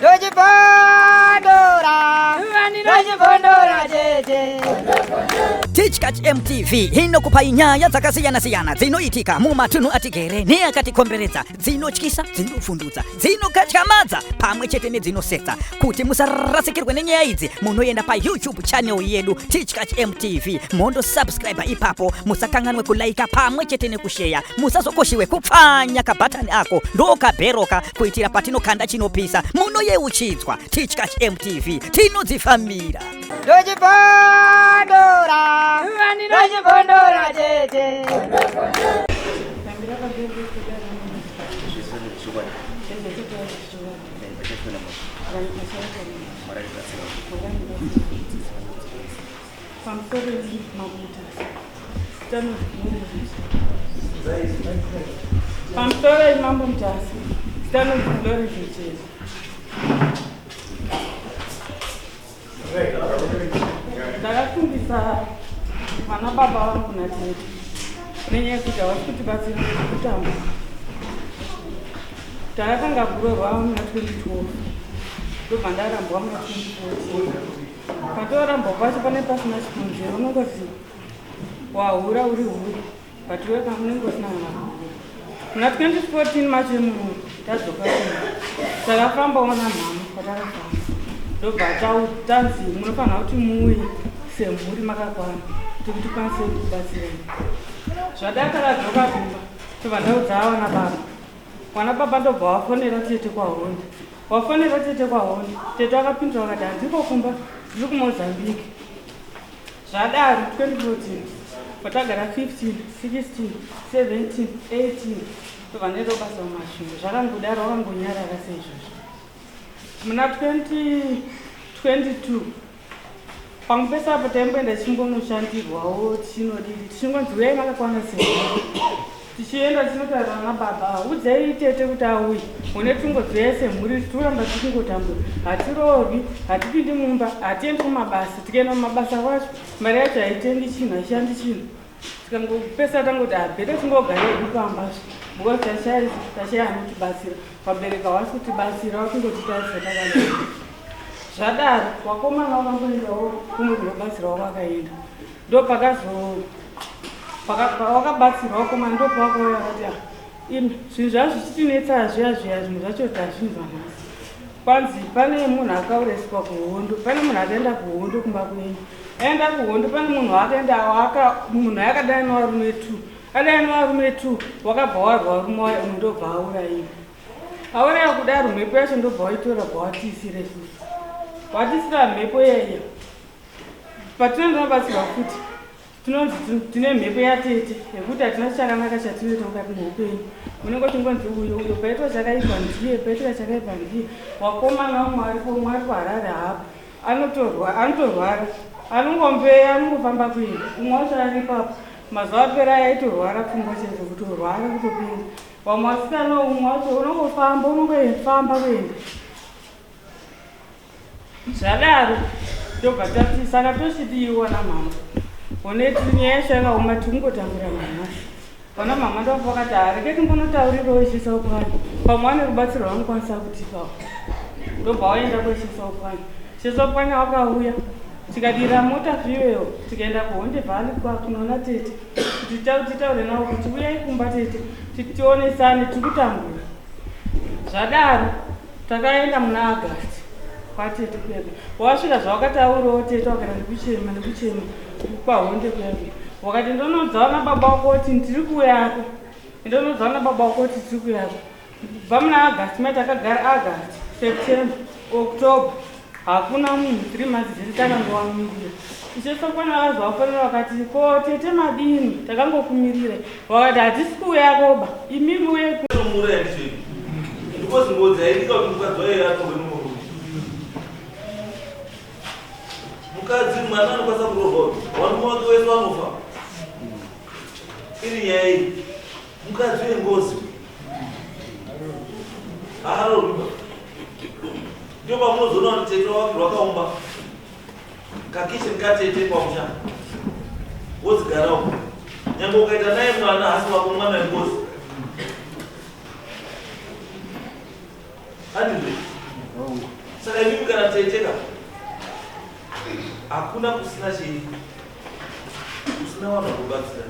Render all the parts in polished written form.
Ndochibondora, ndochibondora tete. Tichkach MTV inokupai nyaya dzakasiyana-siyana dzinoitika mumatunhu atigere neakatikomberedza, dzinotyisa, dzinovhundutsa, dzinokatyamadza pamwe chete nedzinosetsa. Kuti musarasikirwe nenyaya idzi, munoenda paYouTube channel yedu Tichkach MTV mondosubscribe ipapo. Musakanganwe kulaika pamwe chete nekusheya. Musazokoshiwe kupfanya kabhatani ako ndokabheroka kuitira patinokanda chinopisa munoyeuchidzwa. Tichkach MTV tinodzifambira. Ndochibondora, ndochibondora tete. Pamusoro mabuta. Pamusoro mambo Mutasa. Zita Glory Zvichezi. Ndakafungisa vana baba vangu natete nenyaya yekuti havasi kutibatsira kutamba. Takatanga kuroorwa muna 2012, ndobva ndarambwa muna 2014. Patorambwa kwacho pane pasina chikonzero, unongoti wahura uri hure, but iwe unenge usina kana kuhura. Muna 2014 macho imomo tadzoka kumba, takafambawo namhama. Patakafamba ndobva tanzi munofanira kuti muuye semhuri makakwana kuti tikwanise kubatsirai. Zvadai takadzoka kumba, tobva ndaudza vana baba. Vana baba ndobva wafonera tete kwaHonde. Wafonera tete kwaHonde, tete akapindura vakati handiko kumba, ndiri kuMozambique. Zvadaro 2014 patagara 15, 16, 17, 18, tobva ndaenda kubasa muMasvingo. Zvakangodaro, wakangonyarara seizvozvo. Muna 2022 pamwe pese apo taimboenda tichingonoshandirwawo, tichinodii, tichingonzi uyai makakwana sei. Tichienda tichinotaura nababa, udzai tete kuti auye une tingodziya semhuri. Tikuramba tichingotambura, hatiroorwi, hatipindi mumba, hatiendi kumabasa. Tikaenda mumabasa kwacho mari yacho haitengi chinhu, haishandi chinhu. Tikangopesa tangoti habheta tingogara hedu pamba because tashaya anotibatsira. Vabereki havasi kutibatsira, vakungotitarisa takadai. Zvadaro vakomana vakangoendawo kumwe kunobatsirawo, vakaenda ndo pakazo wakabatsirwa vakomana, ndo pavakauya vati, "Ah, imi zvinhu zvazvo zvichitinetsa zviya zviya, zvinhu zvacho tazvinzwa nhasi. Kwanzi pane munhu akauraiswa kuhondo, pane munhu akaenda kuhondo kumba kwenyu, aenda kuhondo, pane munhu akaenda, munhu akadai nevarume two, adai nevarume two, wakabva warwa varume wayo, umwe ndobva aurayiwa. Auraya kudaro, mhepo yacho ndobva waitora, bva watiisira isusu, watisira mhepo iyaiya. Patinoenda nobatsirwa futi tinonzi tine mhepo yatete yekuti hatina chakanaka chatinoita mukati meupenyu. Unenge uchingonzi uyo uyo paitwa chakaipa ndiye, paitwa chakaipa ndiye. Wakomana umwe aripo, umwe ari kuHarare hapo, anotorwara, anongombeya, anongofamba kuenda. Umwe wacho ari ipapo, mazuva apera aitorwara pfungwa chaidzo, kutorwara kutopinda. Vamwe vasikana, umwe wacho unongofamba, unongofamba kuenda. Zvadaro tobva tati saka tochidiwa namama oneti, nyaya yacho yakaoma, tikungotambura nanhasi. Vana mama ndobva vakati hareke timbonotaurirawo Ishe Saupwanya, pamwe ane rubatsiro rwaanokwanisa kutipawo. Ndobva waenda kwaIshe Saupwanya. Ishe Saupwanya wakauya, tikadira mota fuel, tikaenda kuHonde Valley kunoona tete kuti titaure navo kuti uyai kumba tete, tionesane, tiri kutambura. Zvadaro takaenda muna August kwatete kuya. Wasvika zvawakataurawo tete wakaenda nekuchema nekuchema kwaHonde kuya kuya, wakati ndonodzawo nababa wako kuti ndiri kuuyako, ndonodzawo nababa wako kuti tiri kuuyako. Kubva muna August mai takagara August, September, October, hakuna munhu. 3 months dzese takangowamirira. Ishe Sokwana vazovafonera vakati, "Ko tete madini? Takangokumirira." Vakati, "Hatisi kuuyakoba, imimi uye." Mura ndicho because ngozi haidika kuti mukadzi wayo atorwe nomurume. Mukadzi mwana anokwanisa kuroorwa, varume wake wese vanofa. Iri nyaya iyi, mukadzi wengozi haarorwiba. Ndio pamunozoona kuti tete rwakaumba kakicheni katete pamusha, wozigarawo. Nyange ukaita naye mwana, hasi wako mwana wengozi. Handizvo? Saka imimi kana teteka hakuna kusina chii kusina vanhu vanobatsira.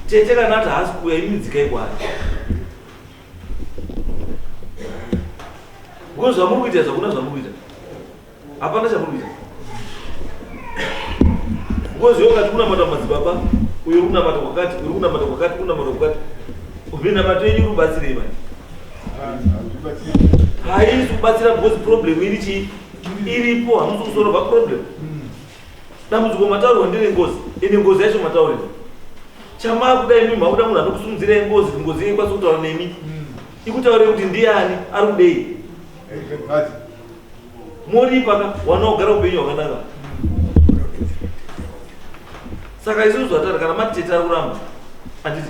Tete kana ati haasi kuuya imi dzikai kwaari. Because zvamuri kuita zvakuna zvamuri kuita. Hapana chamuri kuita. Because iwe ukati kunamata madzibaba, uyo uri kunamata kwakati, uri kunamata kwakati, kunamata kwakati. Minamato yenyu iri kubatsirei manje? Haisi kubatsira because problem iri chii? Iripo, hamusi kusolva problem. Dambudziko mataurirwa ndere ngozi, ende ngozi yacho mataurirwa. Chamakuda imi makuda munhu anokusimudzirai ngozi, kuti ngozi yenyu ikwanise kutaura nemi. Ikutaurire kuti ndiani, ari kudei. Moripa ka wana kugara upenyu hwakanaka. Saka isusu zvatari kana matete ari kuramba. Handiti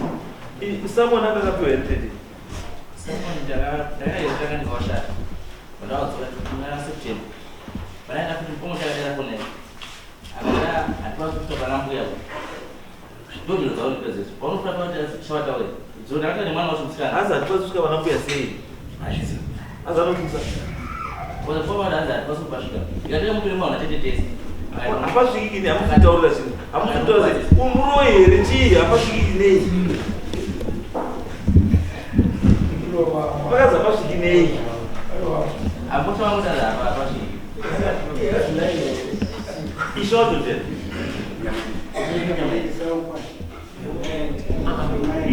someone anga akapiwa here tete? Someone ndakaenda ndikawashata. Ndakadzoka muna September. Panaenda futi mukoma chakadera foni yake. Akada hatikwanisi kusvika pana mbuya. Ndomiro dzauri pedzedzo. Paunofura panoita shavataure. Dzo ndakatanga nemwana wacho musikana. Hanzi hatikwanisi kusvika pana mbuya sei? Hazvizi. Hanzi anotusa. Koza kwa hanzi hatikwanisi kupasvika. Ndikatanga mupire mwana tete tese. Hapasvikiki nei? Hamusi kutaurira chinhu. Hamusi kutaura sei? Umuroyi here chii? Hapasvikiki nei? Pakazi hapasviki nei? Hapo wangu sasa hapasviki. Ishe wacho ndiani?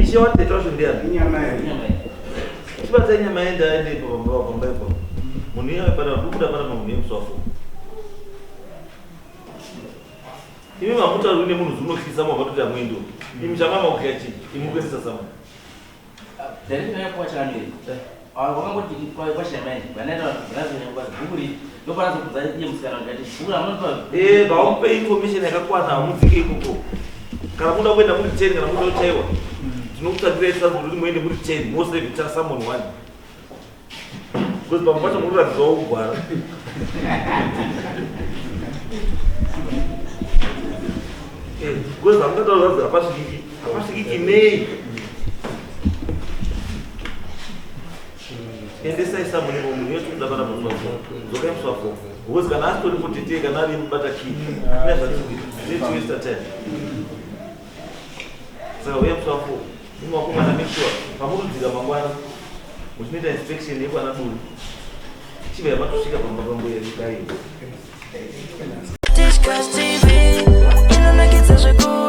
Ishe watete wacho ndiani? Chibatsai nyama yenda aende ipo pamba pamba ipo. Munhu iye pana kubuda pana munhu yemuswafo. Imi mamutauri nemunhu zvinotyisa mabva toti amwendo. Imi chamama kuya chii? Imi kuendesa samwe. Ndaitinaya chakamiri. Wakangoti kwachiremba vanaenda vanazonyanya bhuku riri ndopanazobvunza iye musikana ndikati bhuku ramunopa Eh, vamupe information yakakwana hamudzike ikoko. Kana muda kuenda muri 10 kana muda kuchaiwa. Tinokutsvagirai transport kuti muende muri 10 mosave someone one. Because pamwe pacho muri kuratidzawo kugwara. Eh, because hamungataura zvanzi hapasvikiki. Hapasvikiki nei? Endesai samune munhu yese kuda pana muswafo. Dzokai muswafo. Because kana asitoripo tete kana ari mubata key. Kune zvatiri kuita. Let's waste our time. Saka uya muswafo. Imi wakomana make sure pamurudzika mangwana muchinoita inspection yekwana Duri. Chibva yamatosvika pamba pambuya dai. Tichkach TV inonakidza zvekuru.